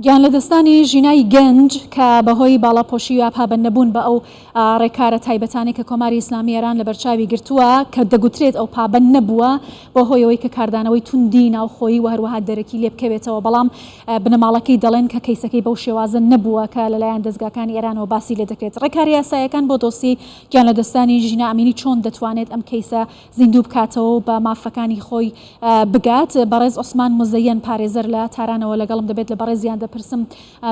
گیانلەدەستدانی ژینای گەنج کە بەهۆی باڵاپۆشی یا پابەندنەبوون بە ئەو ڕێکارە تایبەتانەی کە کۆماری ئیسلامی ئێران لەبەرچاوی گرتووە کە دەگوترێت ئەو پابەند نەبووە بۆ هۆی ئەوەی کە کاردانەوەی توندی ناوخۆیی و هەروەها دەرەکی لێ بکەوێتەوە بەڵام بنەماڵەکەی دەڵێن کە کەیسەکەی بەو شێوازە نەبووە کە لەلایەن دەزگاکانی ئێرانەوە باسی لێ دەکرێت. ڕێکارە یاساییەکان بۆ دۆسیەی گیانلەدەستدانی ژینا ئەمینی چۆن دەتوانێت ئەم کەیسە زیندوو بکاتەوە و بە مافەکانی خۆی بگات؟ بەڕێز عوسمان موزەیەن پارێزەر لە تارانەوە لەگەڵم دەبێت لە بەڕێزیان دەپرسم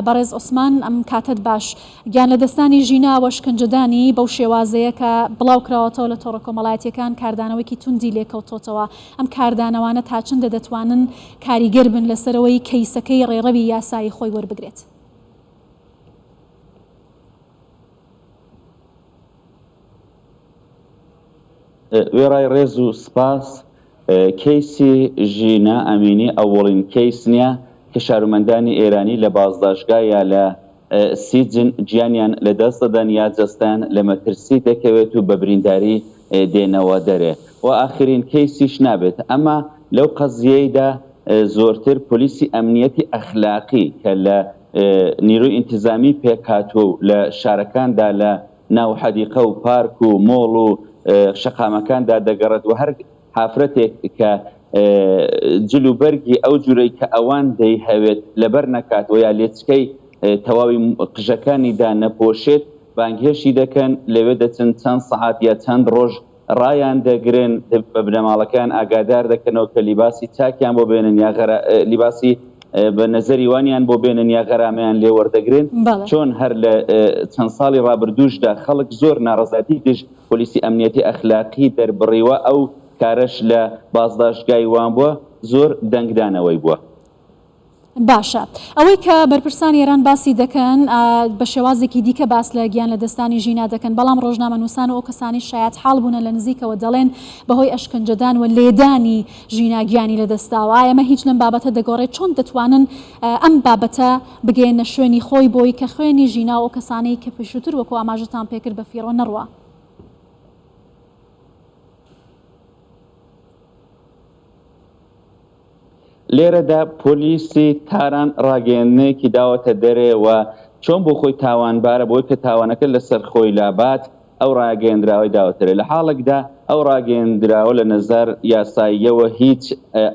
بەڕێز عوسمان ئەم کاتەت باش. گیانلەدەستدانی ژینا و ئەشکەنجەدانی بەو شێوازەیە کە بڵاوکراوەتەوە لە تۆڕە کۆمەڵایەتییەکان کاردانەوەیەکی توندی لێکەوتۆتەوە ئەم کاردانەوانە تا چەندە دەتوانن کاریگەر بن لەسەرەوەی کەیسەکەی ڕێڕەوی یاسایی خۆی وەربگرێت؟ وێڕای ڕێز و سپاس، کەیسی ژینا ئەمینی ئەوەڵین کەیس نیە کە شارومەندانی ئێرانی لە بازداشتگا یا لە سیجن گیانیان لە دەست دەدەن یا جەستەیان لە مەترسی دەکەوێت و بە برینداری دێنەوە دەرێ و ئاخرین کەیسیش نابێت ئەما لەو قەزیەیدا زۆرتر پۆلیسی ئەمنیەتی ئەخلاقی کە لە نیروی ئینتزامی پێکهاتووە و لە شارەکاندا لە ناو حەدیقە و پارک و مۆڵ و شەقامەکاندا دەگەڕێت و هەر ئافرەتێک کە جل و بەرگی ئەو جورەی کە ئەوان دەیهەوێت لەبەر نەکات و یا لێچکەی تەواوی قژەکانی دانەپۆشێت بانگهێشتی دەکەن لەوێ دەچن چەند سەعات یا چەند ڕۆژ ڕایان دەگرن بە بنەماڵەکەیان ئاگادار دەکەنەوە کە لیباسی چاکیان بۆ بێنن یا لیباسی بە نەزەری وانیان بۆ بێنن یا غەرامەیان لێ وەردەگرن چۆن هەر لە چەند ساڵی ڕابردووشدا خەڵک زۆر ناڕەزایەتی دژ پۆلیسی ئەمنیەتی ئەخلاقی دەربڕیوە ئەو کارەش لە بازداشتگای وان بووە زۆر دەنگدانەوەی بووە. باشە ئەوەی کە بەرپرسانی ئێران باسی دەکەن بە شێوازێکی دیکە باس لە گیان لەدەستدانی ژینا دەکەن، بەڵام ڕۆژنامەنووسان و ئەو کەسانەی شایەتحاڵ بوونە لە نزیکەوە دەڵێن بەهۆی ئەشکەنجەدان و لێدانی ژینا گیانی لەدەستداوە. ئایا ئەمە هیچ لەم بابەتە دەگۆڕێت؟ چۆن دەتوانن ئەم بابەتە بگەیەننە شوێنی خۆی بۆی کە خوێنی ژینا و ئەو کەسانەی کە پێشووتر وەکو ئاماژەتان پێکرد بە فیڕۆ نەڕوا؟ لێرەدا پۆلیسی تاران ڕاگەیەندنێکی داوەتە دەرێ و چۆن بۆ خۆی تاوانبارە بۆی کە تاوانەکە لەسەر خۆی لابات ئەو ڕاگەیەندراوەی داوەتە دەرێ لە حاڵێکدا ئەو ڕاگەیەندراوە لە نەزار یاساییەوە هیچ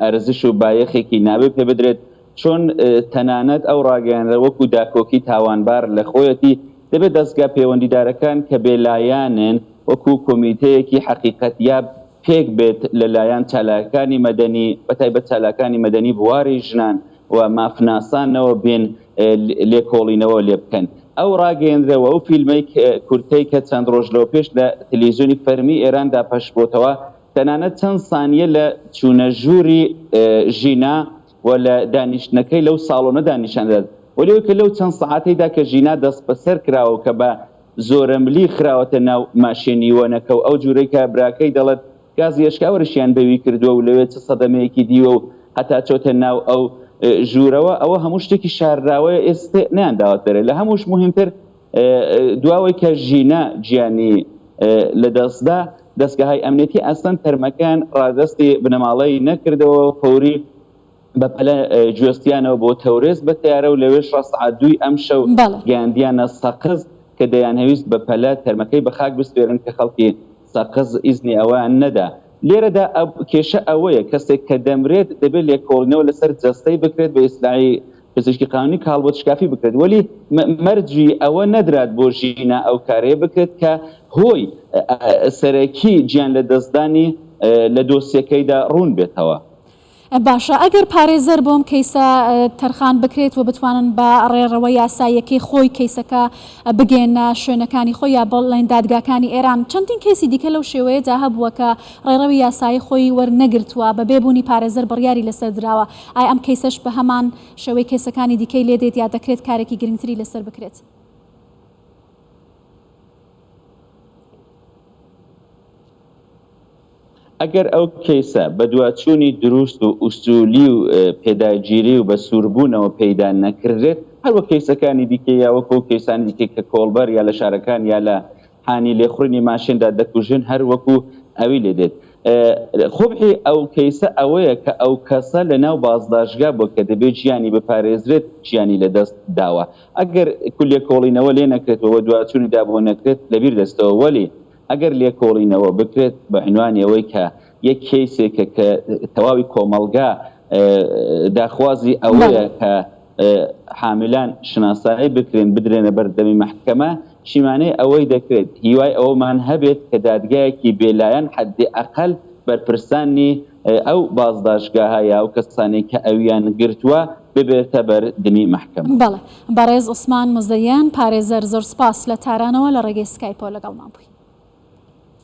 ئەرزش و بایەخێکی نابێ پێ بدرێت چۆن تەنانەت ئەو ڕاگەیەنرە وەکو داکۆکی تاوانبار لە خۆیەتی دەبێت دەزگا پەیوەندیدارەکان کە بێلایەنن وەکو کۆمیتەیەکی حەقیقەت یاب پێک بێت لە لایەن چالاکانی مەدەنی بە تایبەت چالاکانی مەدەنی بواری ژنان و مافناسانەوە بێن لێکۆڵینەوە لێ بکەن. ئەو ڕاگەیەنرەوە ئەو فیلمەی کورتەی کە چەند ڕۆژ لەوەپێش لە تلیزیۆنی فەرمی ئێراندا پەخش بۆتەوە تەنانەت چەند سانیە لە چوونە ژووری ژینا و لە دانیشتنەکەی لەو ساڵۆنەدا نیشان دەدات وەلی ئەوەی کە لەو چەند سەعاتەیدا کە ژینا دەستبەسەر کراوە و کە بە زۆرەملی خراوەتە ناو ماشێنی وەنەکە و ئەو جورەی کە براکەی دەڵێت گازی ئێشکاوەرشیان بەوی کردووە و لەوێ چ سەدەمەیەکی دیوە و هەتا چۆتە ناو ئەو ژوورەوە ئەوە هەموو شتێکی شارراوەیە ئێستێ نەیانداوەتە دەرێ لە هەمووش موهیمتر دواوەی کە ژینا گیانی لەدەستدا دەستگاهای ئەمنیەتی ئەسلەن تەرمەکەیان ڕادەستی بنەماڵەی نەکردەوە فەوری بە پەلە گوێستیانەوە بۆ تەورێز بە تەیارە و لەوێش ڕا سەعات دووی ئەمشەو گەیاندیانە سەقز کە دەیانهەویست بە پەلە تەرمەکەی بە خاک بسپێرن کە خەڵکی سەقز ئیزنی ئەوەیان نەدا. لێرەدا کێشە ئەوەیە کەسێک کە دەمرێت دەبێت لێکۆڵینەوە لەسەر جەستەی بکرێت بە ئیسلاحی پزیشکی قانونی کاڵبۆتشکافی بکرێت وەلی مەرجی ئەوە نەدرات بۆ ژینا ئەو کارەیە بکرێت کە هۆی سەرەکی گیان لەدەستدانی لە دۆسیەکەیدا ڕوون بێتەوە. باشە ئەگەر پارێزەر بۆم کەیسە تەرخان بکرێت و بتوانن بە ڕێڕەوە یاساییەکەی خۆی کەیسەکە بگەیەنە شوێنەکانی خۆی یا بڵێن دادگاکانی ئێران چەندین کەیسی دیکە لەو شێوەیەدا هەبووە کە ڕێڕەوی یاسایی خۆی وەرنەگرتووە بەبێ بوونی پارێزەر بڕیاری لەسەر دراوە ئایا ئەم کەیسەش بە هەمان شێوەی کەیسەکانی دیکەی لێدێت یا دەکرێت کارێکی گرنگتری لەسەر بکرێت؟ ئەگەر ئەو کەیسە بەدواچوونی دروست و ئوسولی و پێداگیری و بە سووربوونەوە پەیدا نەکردرێت، هەر وەک کەیسەکانی دیکە یا وەک ئەو کەیسانی دیکە کە کۆڵبەر یا لە شارەکان یا لە حانی لێخوڕینی ماشێندا دەکوژن هەر وەکو ئەوی لێ دێت. قوبحی ئەو کەیسە ئەوەیە کە ئەو کەسە لە ناو بازداشتگا بووە کە دەبێت گیانی بپارێزرێت گیانی لە دەست داوە. ئەگەر لێکۆڵینەوە لێ نەکرێت و وەدواچوونی دا بۆ نەکرێت لەبیر دەچێتەوە وەلی ئەگەر لێکۆڵینەوە بکرێت بە عینوانی ئەوەی کە یەک کەیسێکە کە تەواوی کۆمەڵگا داخوازی ئەوەیە کە حاملان شناسایی بکرێن بدرێنە بەر دەمی مەحکەمە، شیمانەی ئەوەی دەکرێت هیوای ئەوەمان هەبێت کە دادگایەکی بێلایەن حەدی ئەقەل بەرپرسانی ئەو بازداشتگاهە یا ئەو کەسانەی کە ئەویان گرتووە ببێتە بەر دمی مەحکەمە. بەڵێ بەڕێز عوسمان موزەیەن پارێزەر زۆر سپاس لە تارانەوە لە ڕێگەی سکایپەوە لەگەڵمان بووی.